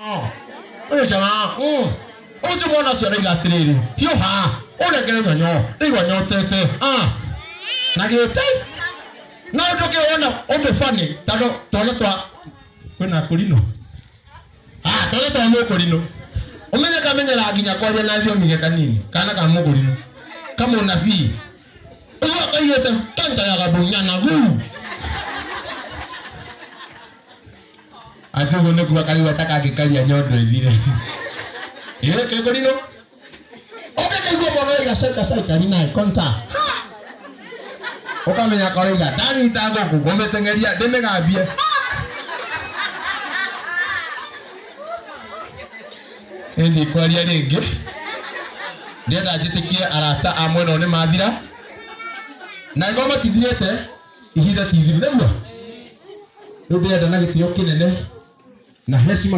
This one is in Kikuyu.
Ũyũ jamaa, ũcio mwana ũcio arauga atĩrĩrĩ, hiũha, ũrengere nyonyo, ndaigua nyotete, ah, na gĩte, na ũndũ kĩwona ũndũ funny, tondũ twana twa, kwĩna akũrinũ, ah, twana twa mũkũrinũ, ũmenye kamenyera nginya kwaria na thiomi ge kanini, kana ka mũkũrinũ, kamũnabii, ũguo kaigĩte kanja ya gabunyana gu. Atĩ ũguo nĩkuo akaigua ta kangĩkaria nyondo ĩthire. Ĩ kĩngũrinũ. Ũngĩkaigua mwana oiga caika caika rinae konta. Ha! Ũkamenya karoiga ndanyita ngũkũ ngũmĩteng'eria ndĩmĩgambie. Ĩ ndikwaria rĩngĩ. Ndĩrenda njĩtĩkie arata a mwena ũyũ nĩ mathira. Na angĩkorwo matithirĩte, ihinda ti ithiru nĩguo. Rĩu ndĩrenda na gĩtĩo kĩnene na heshima.